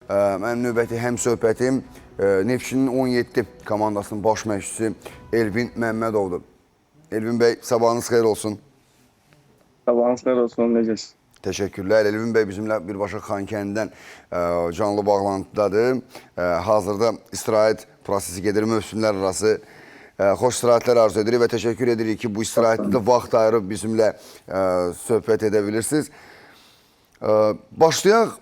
Mənim növbəti həmsöhbətim Neftçinin 17 komandasının baş məşqçisi Elvin Məmmədovdur. Elvin bəy, sabahınız xeyir olsun. Sabahınız xeyir olsun, necəsiniz? Təşəkkürlər. Elvin bəy bizimlə birbaşa Xankəndidən canlı bağlantıdadır. Hazırda istirahət prosesi gedir, mövsümlər arası. Xoş istirahətlər arzu edirik və təşəkkür edirik ki, bu istirahətdə də vaxt ayırıb bizimlə söhbət edə bilirsiniz. Başlayaq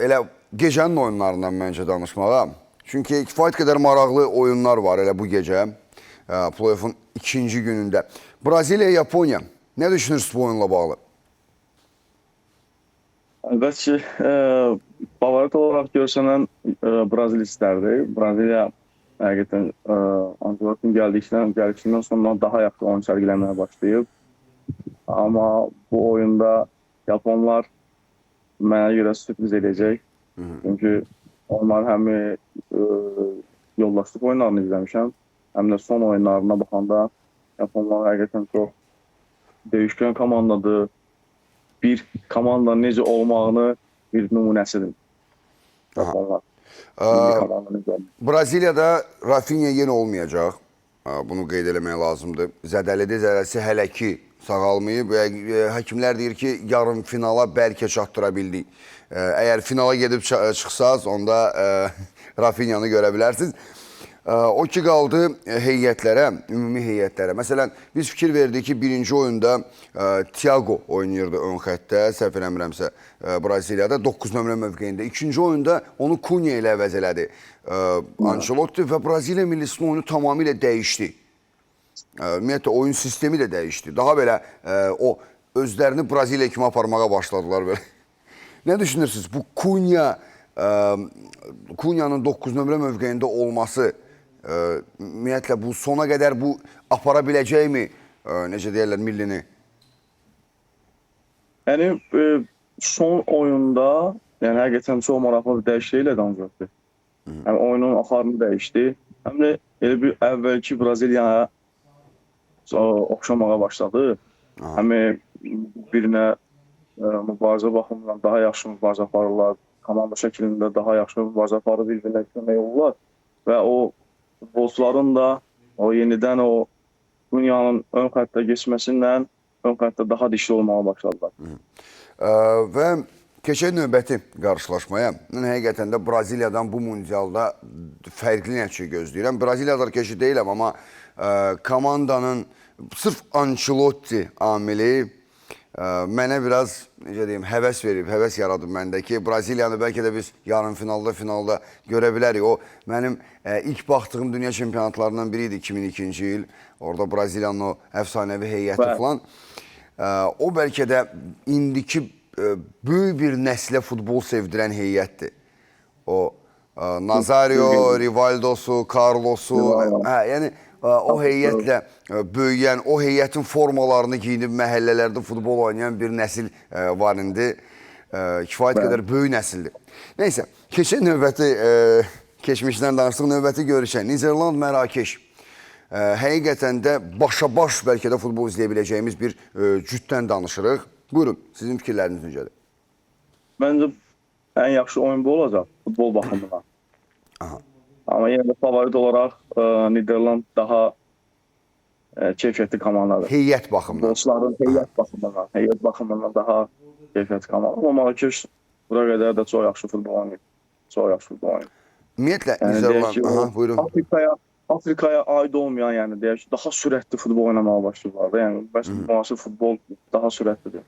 elə gecənin oyunlarından məncə danışmağa. Çünki kifayət qədər maraqlı oyunlar var elə bu gecə. Play-off'un ikinci günündə. Braziliya, Yaponiya. Nə düşünürsünüz bu oyunla bağlı? Əlbəttə ki, favorit olaraq görsənən Braziliya istərdi. Braziliya həqiqətən Ancelotti'nin gəlişindən sonra daha yaxşı oyun sərgiləməyə başlayıb. Amma bu oyunda yaponlar mənə görə sürpriz edəcək. Çünki onlar həm yoldaşlıq oyunlarını izləmişəm, həm də son oyunlarına baxanda yaponlar həqiqətən çox döyüşkən komandadır. Bir komanda necə olmağını bir nümunəsidir. Yaponlar. Braziliyada Rafinha yenə olmayacaq. Bunu qeyd eləmək lazımdır. Zədəlidir, zədəsi hələ ki sağalmayıb. Həkimlər deyir ki, yarım finala bəlkə çatdıra bildik. Əgər finala gedib çıxsaz, onda Rafinhanı görə bilərsiniz. O ki qaldı heyətlərə, ümumi heyətlərə. Məsələn, biz fikir verdik ki, birinci oyunda Thiago oynayırdı ön xəttdə, səhv eləmirəmsə Braziliyada 9 nömrə mövqeyində. İkinci oyunda onu Cunha ilə əvəz elədi. Ancelotti və Braziliya millisinin oyunu tamamilə dəyişdi. Ümumiyyətlə, oyun sistemi də dəyişdi. Daha belə o özlərini Braziliya kimi aparmağa başladılar belə. Nə düşünürsünüz? Bu Cunha'nın 9 nömrə mövqeyində olması, ümumiyyətlə bu sona qədər bu apara biləcəkmi, necə deyirlər, millini? Yəni son oyunda, yəni həqiqətən çox maraqlı bir dəyişiklik elədi Ancelotti. Həm oyunun axarını dəyişdi, həm də elə bir əvvəlki Braziliyaya oxşamağa başladı. Həm birinə mübarizə baxımından daha yaxşı mübarizə aparırlar, komanda şəklində daha yaxşı mübarizə aparır, bir-birinə kömək olurlar və o futbolçuların da o yenidən o dünyanın ön xəttə keçməsindən ön xəttə daha dişli olmağa başladılar. Və keçək növbəti qarşılaşmaya. Mən həqiqətən də Braziliyadan bu mundialda fərqli nəticə gözləyirəm. Braziliya keçi deyiləm, amma komandanın sırf Ancelotti amili mənə biraz, necə deyim, həvəs verib, həvəs yaradıb məndə ki, Braziliyanı bəlkə də biz yarım finalda, finalda görə bilərik. O mənim ilk baxdığım dünya çempionatlarından biri idi 2002-ci il. Orada Braziliyanın o əfsanəvi heyəti falan. O bəlkə də indiki böyük bir nəslə futbol sevdirən heyətdir. O Nazario, Rivaldosu, Carlosu, yəni o heyətlə böyüyən, o heyətin formalarını giyinib məhəllələrdə futbol oynayan bir nəsil var indi. Kifayət qədər böyük nəsildir. Neysə, keçən növbəti keçmişdən danışdıq, növbəti görüşə. Niderland, Mərakeş. Həqiqətən də başa-baş bəlkə də futbol izləyə biləcəyimiz bir cütdən danışırıq. Buyurun, sizin fikirləriniz necədir? Məncə ən yaxşı oyun bu olacaq futbol baxımından. Amma yenə də favorit olaraq Niderland daha keyfiyyətli komandadır. Heyət baxımından. Futbolçuların heyət baxımından daha keyfiyyətli komanda. Amma Mərakeş bura qədər də çox yaxşı futbol oynayıb. Çox yaxşı futbol oynayıb. Ümumiyyətlə, yəni, Niderland, aha, buyurun. Afrikaya aid olmayan, yəni deyək ki, daha sürətli futbol oynamağa başlayıblar da. Yəni bəs müasir futbol daha sürətlidir.